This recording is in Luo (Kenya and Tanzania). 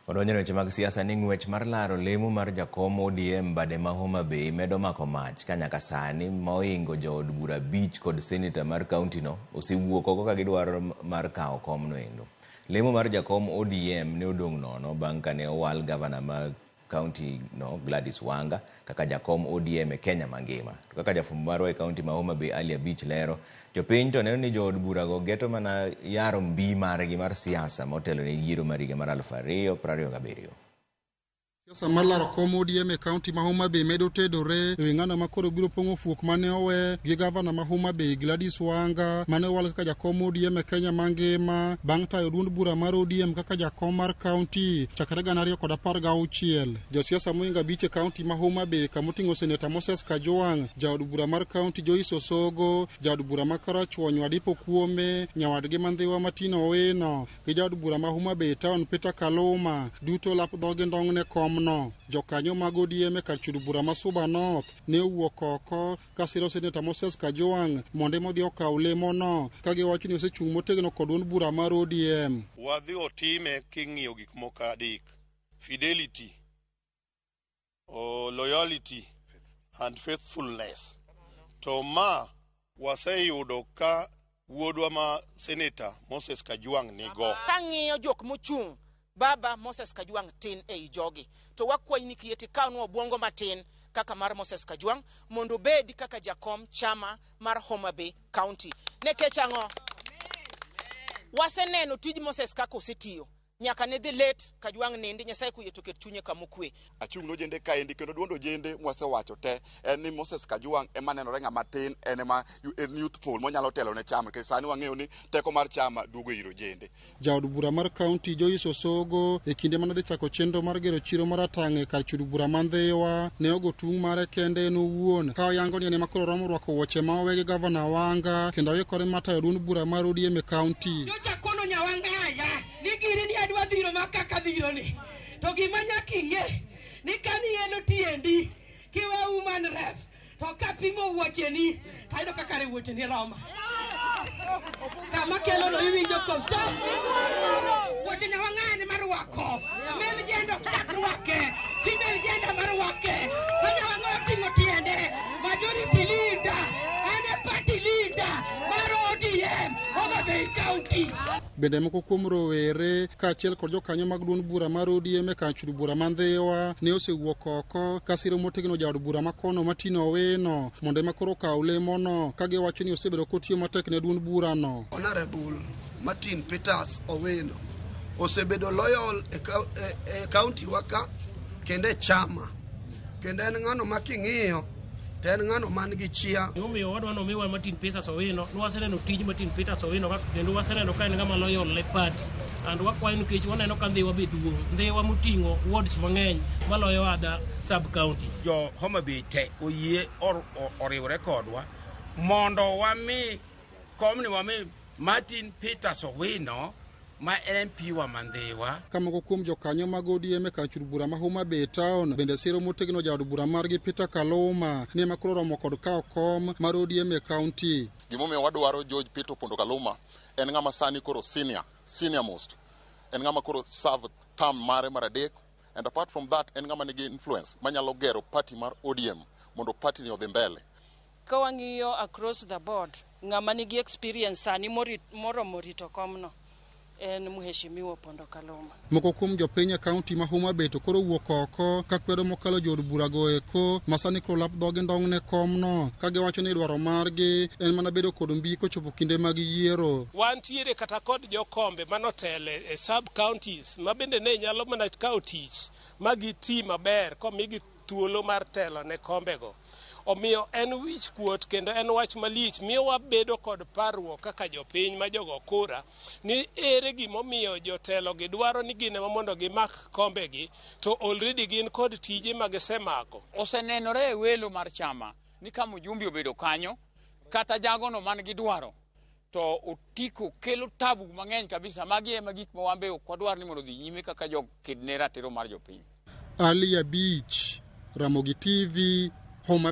Wadonjo e weche mag siasa ni ng'wech mar laro lemo mar jakom ODM bade ma Homa Bay medo mako mach ka nyaka sani mohingo jood bura 5 kod seneta mar kaunti no osewuok oko ka gidwaro mar kawo komno endo. Lemo mar jakom ODM ne odong' nono bang' kane owal gavana ma kaunti no Gladys Wanga kaka jakom ODM e Kenya mangima. To kaka jafwambo marwa e kaunti ma Homa Bay Ali Abich lero, jopiny to neno ni jood burago geto mana yaro mbi margi mar siasa motelo ne yiero mar higa mar 2027. Siasa mar laro kom ODM e kaunti ma Homa Bay medo tedore e wi ng'ano ma koro biro pong'o fuok mane owe gi gavana ma Homa Bay Gladys Wanga mane owal kaka jakom ODM e Kenya mangima bang' tayo duond bura mar ODM kaka jakom mar kaunti chakre 2016. Josiasa mohingo 5 e kaunti ma Homa Bay kamoting'o Seneta Moses Kajwang', jaod bura mar kaunti Joyce Osogo, jaod bura ma Karachuonyo Adipo Kuome, nyawadgi ma Ndhiwa Martin Owino gi jaod bura ma Homa Bay Town Peter Kaluma duto lap dhogi ndong' ne komno. Jokanyo mag ODM e kar chudo bura ma Suba North ne owuok oko ka siro Seneta Moses Kajwang' mondo ema odhi okaw lemono ka giwacho ni osechung' motegno kod duond bura mar ODM. Wadhi otime king'iyo gik moko adek: fidelity, loyalty and faithfulness. To ma waseyudo ka wuodwa ma Seneta Moses Kajwang' nigo. Kang'iyo jok mochung' baba Moses Kajwang' tin ei jogi, to wakwayi ni kiyie tikawnwa obwongo matin kaka mar Moses Kajwang' mondo obed kaka jakom chama mar Homa Bay County. Nikech ang'o? Waseneno tij Moses kaka osetiyo. Nyaka ne dhi late Kajwang' nindi, Nyasaye koyie to ket chunye kama okwe. Achung' nojende kaendi kendo duond ojende mwasewacho te en ni Moses Kajwang' ema nenore ng'ama tin, en ema en youthful monyalo telo ne chama, nikech sani wang'eyo ni teko mar chama duogo ir ojende. Jaod bura mar kaunti Joyce Osogo e kinde mane odhi chako chenro mar gero chiro maratang' e kar chudo bura ma Ndhiwa ne ogo tung' mare kende en owuon ka oyango ni en ema koro romo rwako wuoche ma owe gi gavana Wanga kendo oikore mar tayo duond bura mar ODM e kaunti. Nyocha kono Nyawang'aya ni gini ni adwa dhiro ma kaka dhiro ni, to gima nyaka ing'e ni kani elo tiendi kiwe woman rep to kapimo wuocheni to ayudo ka kare wuocheni roma kama kelo no iwinjo koso wuoche Nyawang'aya ni marwako male gender ok chak rwake, female gender marwake. Ka Nyawang'aya oting'o tiende, majority leader an e party leader mar ODM Homa Bay County. Bende moko kuom rowere kaachiel kod jokanyo mag duond bura mar ODM e kar chudo bura ma Ndhiwa ne osewuok oko ka siro motegno jaod bura ma kono Martin Owino mondo ema koro okaw lemono ka giwacho ni osebedo kotiyo matek ne duond burano. Honorable Martin Peters Owino osebedo loyal e kaunti wa ka kendo e chama, kendo en ng'ano ma king'iyo to en ng'ano man gi chia. Omiyo wadwa ni omiwa Martin Peters Owino, nwaseneno tij Martin Peters Owino kendo waseneno ka en ng'ama loyal ne party. And wakwayo nikech waneno ka Ndhiwa be duong', Ndhiwa moting'o wards mang'eny maloyo other sub county. Jo Homa Bay te oyie oriwore kodwa mondo wami komni wami Martin Peters Owino ma en MP wa ma Ndhiwa. Ka moko kuom jokanyo mag ODM e kar chudo bura ma Homa Bay Town bende siro motegno jaod bura margi Peter Kaluma ni ema koro romo kod kawo kom mar ODM e kaunti. Gimomiyo wadwaro George Peter Opondo Kaluma en ng'ama sani koro senior most, en ng'ama koro serve term mare mar 3, and apart from that en ng'ama nigi influence manyalo gero party mar ODM mondo party ni odhi mbele. Ka wang'iyo across the board, ng'ama nigi experience sani moromo rito komno en Mheshimiwa Opondo Kaluma. Moko kuom jopiny e kaunti ma Homa Bay to koro wuok oko ka kwedo mokalo jood burago eko ma sani koro lap dhogi ndong' ne komno ka giwacho ni dwaro margi en mana bedo kod mbi kochopo kinde mag yiero. Wantiere kata kod jokombe manotele e sub counties ma bende ne nyalo mana kawo tich ma giti maber komigi thuolo mar telo ne kombego. Omiyo en wich kuot kendo en wach malich miyo wabedo kod parruok kaka jopiny ma jogo kura ni ere gimomiyo jotelo gi dwaro ni gin ema mondo gimak kombegi to already gin kod tije ma gisemako. Osenenore e welo mar chama ni ka mjumbe obedo kanyo kata jagono man gi dwaro to otiko kelo tabu mang'eny kabisa. Magi ema gik ma wan be ok wadwar ni mondo odhi nyime kaka joked ne ratiro mar jopiny. Ali Abich, Ramogi TV, Homa.